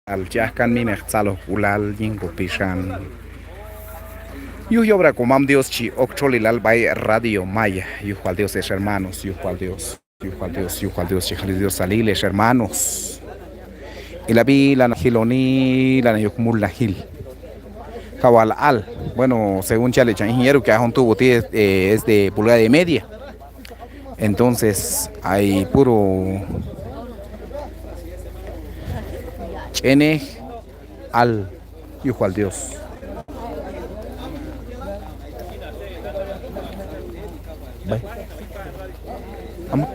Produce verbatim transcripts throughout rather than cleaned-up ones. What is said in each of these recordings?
Chi ajkan mimeq tzalojk'ulal yin kopixan yuj yobra komam Dios chi ok txolilal b'ay Radio Maya. Yuj wal Dios ex hermanos, yuj wal Dios, yuj wal Dios, yuj wal Dios, chi jal Dios salil ex hermanos. Ilab'i lanan jiloni, lanan yok mulnajil. Kawal al. Bueno, según chi yal cham ingeniero que a jun tubo ti', eh, es de pulgada y media. Entonces, ay puro ch'enej al, yuj wal Dios. B'ay. Ama.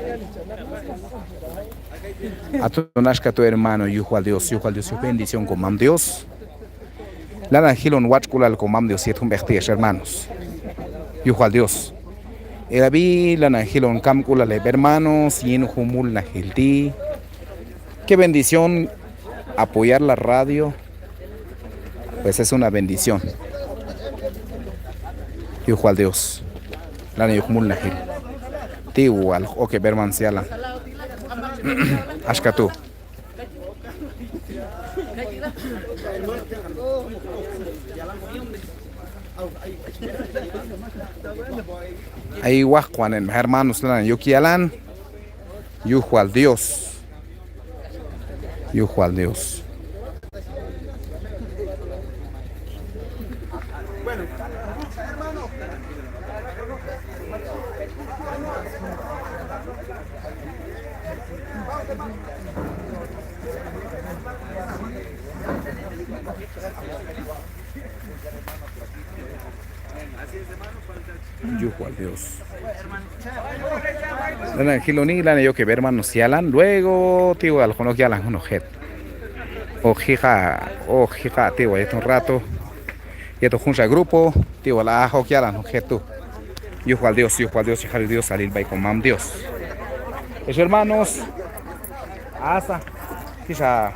Aton axka tu' hermano, yuj wal Dios, yuj wal Dios, yuj bendición komam Dios. Lanan jilon watx'k'ulal komam Dios yet jun b'eq ti' ex hermanos. Yuj wal Dios. Ilab'i lanan jilon kamk'ulal heb' hermanos yin jun mulnajil ti'. Qué bendición apoyar la radio. Pues es una bendición. Yuj wal Dios. Lanan yok mulnajil. Ti' wal ok heb' hermanos yalan. Axka tu'. Ay waqwan heb' hermanos lanan yok yalan. Yuj wal Dios. Yuj wal Dios. Yuj wal Dios. Lanan jiloni, lanan yok heb' hermanos yalan, luego ti' wal hoqon ok yalan junoq jet. Hoq jiqa', hoq jiqa' ti' wal yet jun rato. Yetoq junxa grupo ti' wal hoq ok yalan jun jet tu'. Yuj wal Dios, yuj wal Dios, chi jal Dios salil b'ay komam Dios. Ex hermanos, asa, kixa.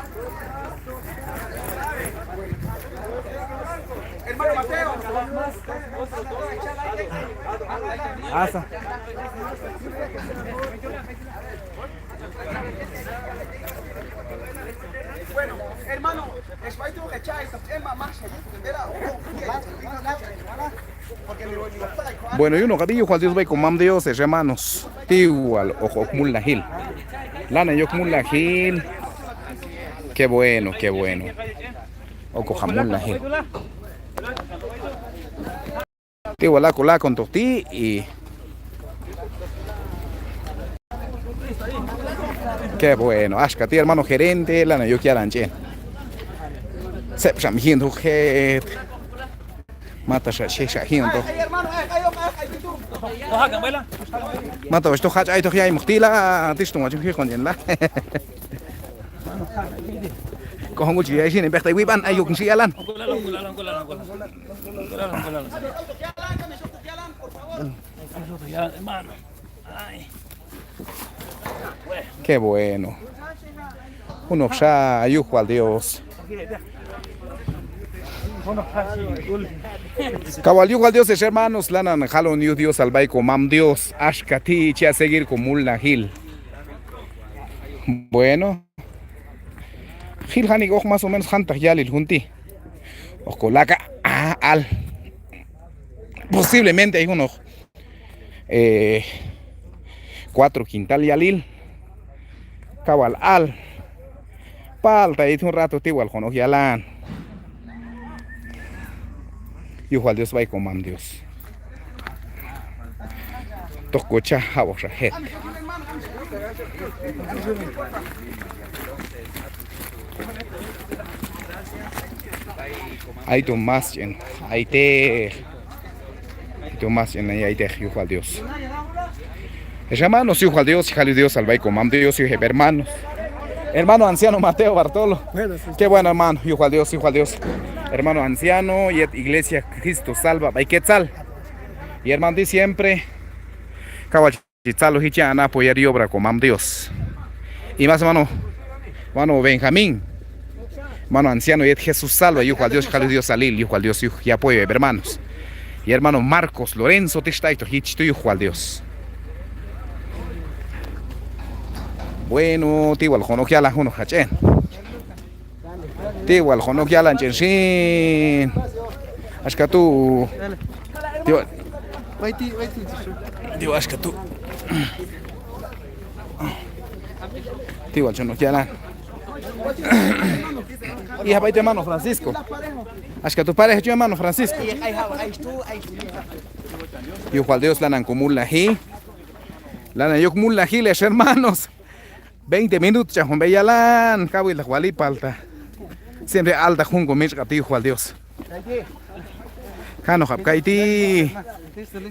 Asa. Bueno, yunoqab'i, yuj wal Dios b'ay komam Dios, ex hermanos. Ti' wal hoq ok mulnajil. Lanan yok mulnajil. Qué bueno, qué bueno. Hoq ok mulnajil. Ti' wal ak'ol akontoq ti'. Qué bueno, axka ti' hermano gerente, lanan yok yalan ch'en. Tzeb' xa mi ji'on toq jet. Mataxa xej xa ji'on toq. Mataxa toq jach' aytoq yaymoq ti' la, tix ton wach jiqon ch'en la. K'ojon k'ul chi yay xin hin b'eq ta wib'an, ay yok hin xi' yalan. Qué bueno. Junoqxa, yuj wal Dios. Kawal yuj wal Dios, ex hermanos, lanan jalon yuj Diosal b'ay komam Dios, axka ti' chi a' seguir komulnajil. Bueno. Jil janik' hoq más o menos jantaq yalil jun ti'. Hoq kolaka', ah, al. Posiblemente ay junoq, eh, cuatro quintal yalil. Kawal al. Palta yet jun rato ti' wal hoqon ok yalan. Yuj wal Dios b'ay komam Dios. Toq kocha' jab'oqxa jet. Ayto más ch'en, ayteq. Ayto más ch'en, ayteq, yuj wal Dios. Ex hermanos, yuj wal Dios, chi jal Diosal b'ay komam Dios yuj heb' hermanos. Hermano anciano Mateo Bartolo. Qué bueno, hermano, yuj wal Dios, yuj wal Dios. Hermano anciano yet Iglesia Cristo Salva b'ay Quetzal. Y hermano ti' siempre kawal chi tzaloji ch'an apoyar yobra komam Dios. Y más hermano, hermano Benjamín, hermano anciano yet Jesús Salva, yuj wal Dios, chi jal Diosalil, yuj wal Dios, yuj yapoyo heb' hermanos. Y hermano Marcos Lorenzo, tix ta aytoq yich tu', yuj wal Dios. Bueno, ti' wal hoqon ok yalan junoqxa ch'en. Ti' wal chon ok yalan ch'en xin. Axka tu'. Ti' wal. Ti' wal axka tu'. Ti' wal chon ok yalan. Ija b'ay tu' hermano Francisco. Axka tu' parejo ch'en hermano Francisco. Yuj wal Dios, lanan ko mulnaji. Lanan yok mulnajil ex hermanos. Veinte minutos ch'an jun b'ey yalan, kawiltaq wal ipalta. Siempre altaq jun ko mitx'q'ab' ti', yuj wal Dios. Kanoqab' kayti'.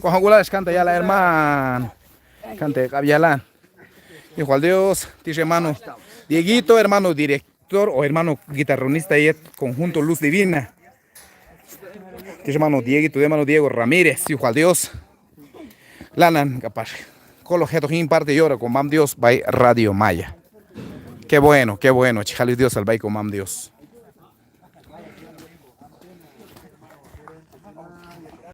K'ojan k'ulal ex kanta yalan hermano. Kanta heq'ab' yalan. Yuj wal Dios, ti' ex hermano Dieguito, hermano director o hermano guitarronista yet conjunto Luz Divina. Ti' ex hermano Dieguito, hermano Diego Ramírez, yuj wal Dios. Lanan k'apax koloj jetoq yin parte yobra ko mam Dios b'ay Radio Maya. Qué bueno, qué bueno, chi jal yuj Diosal b'ay ko mam Dios.